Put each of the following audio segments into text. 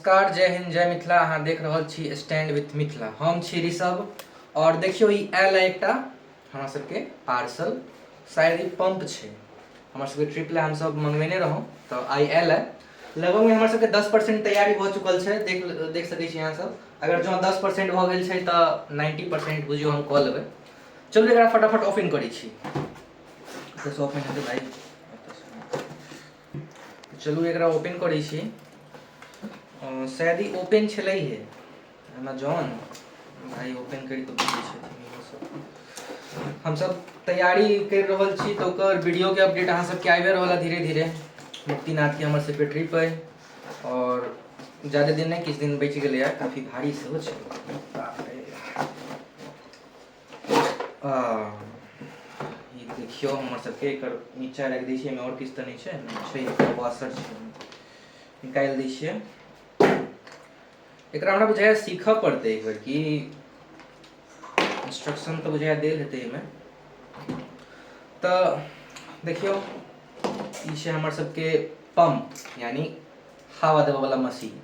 नमस्कार, जय हिंद, जय मिथिला। अहाँ देख रहल छी स्टैंड विथ मिथिला। हम छी ऋषभ और देखियौ ई आयल है एकटा हमरा सबके पार्सल। शायद ई पंप छै, हमर सबके ट्रिप लए हमसब मंगवेने रहौं तऽ आइ आयल है। लगभगमे हमर सबके 10% तैयारी भऽ चुकल छै। देख देख सकै छी अहाँ सब। अगर जँ 10% भऽ गेल छै तऽ 90% बुझियौ हम कऽ लेबै। चलू एकरा फटाफट ओपन करै छी। एतऽसँ ओपन हेतै भाइ? चलू एकरा ओपन करै छी। शायद ई ओपन छलै हे अमेजॉन भाइ ओपन करि कऽ भेजै छथिन इहो सब। हमसब तैयारी करि रहल छी तऽ ओकर वीडियोके अपडेट अहाँ सबके आबि रहल है धीरे धीरे। मुक्तिनाथके हमर सबके ट्रिप अइ और ज्यादा दिन नहि, किछु दिन बचि गेलैए। काफी भारी सेहो छै, बाप रे। ई देखियौ हमर सबके, एकर नीचा राखि दै छियै। एहिमे आओर किछु तऽ नहि छै? नहि छै, एकर वाशर छै, निकालि दै छियै एकरा। हमरा बुझाइए सीखऽ पड़तै एक बेर कि इंस्ट्रक्शन तऽ बुझाइए देल हेतै एहिमे। तऽ देखियौ, ई छै हमर सबके पंप, यानी हवा देबऽवला मशीन।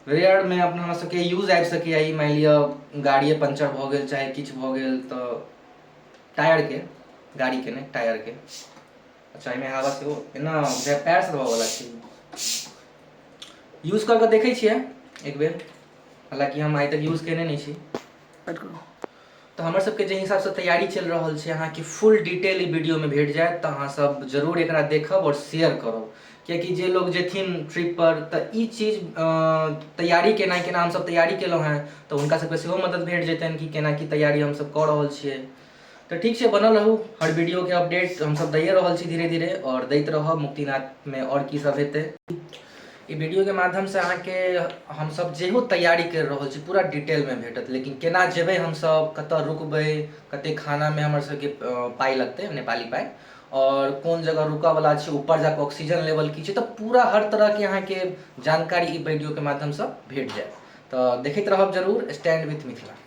रेयरमे अपना हमरा सबके यूज आबि सकैए ई। मानि लिअ गाड़िए पंचर भऽ गेल चाहे किछु भऽ गेल तऽ टायरके, गाड़ीके नहि, टायरके। अच्छा, एहिमे हवा सेहो एना पैरसँ दबाबऽवला छै। यूज कऽ कऽ देखै छियै एक बेर, हालाँकि हम आइ तक यूज केने नहि छी। तऽ हमर सबके जाहि हिसाबसँ तैयारी चलि रहल छै, अहाँके फुल डिटेल ई वीडियोमे भेट जायत। तऽ अहाँ सब जरूर एकरा देखब आओर शेयर करब, कियाकि जे लोग जेथिन ट्रिप पर तऽ ई चीज तैयारी केना केना हमसब तैयारी केलहुँ हेँ, तऽ हुनका सबके सेहो मदद भेट जेतनि कि केना की तैयारी हमसब कऽ रहल छियै। तऽ ठीक छै, बनल रहू। हर वीडियोके अपडेट हमसब दैए रहल छी धीरे धीरे आओर दैत रहब। मुक्तिनाथमे आओर की सब हेतै, ई वीडियोके माध्यमसँ अहाँके हमसब जेहो तैयारी करि रहल छी पूरा डिटेलमे भेटत। लेकिन केना जेबै हमसब, कतऽ रुकबै, कते खानामे हमर सबके पाइ लगतै, नेपाली पाइ, आओर कोन जगह रुकऽवला छै, ऊपर जाकऽ ऑक्सीजन लेवल की छै, तऽ पूरा हर तरहके अहाँके जानकारी ई वीडियोके माध्यमसँ भेट जायत। तऽ देखैत रहब जरूर स्टैंड विथ मिथिला।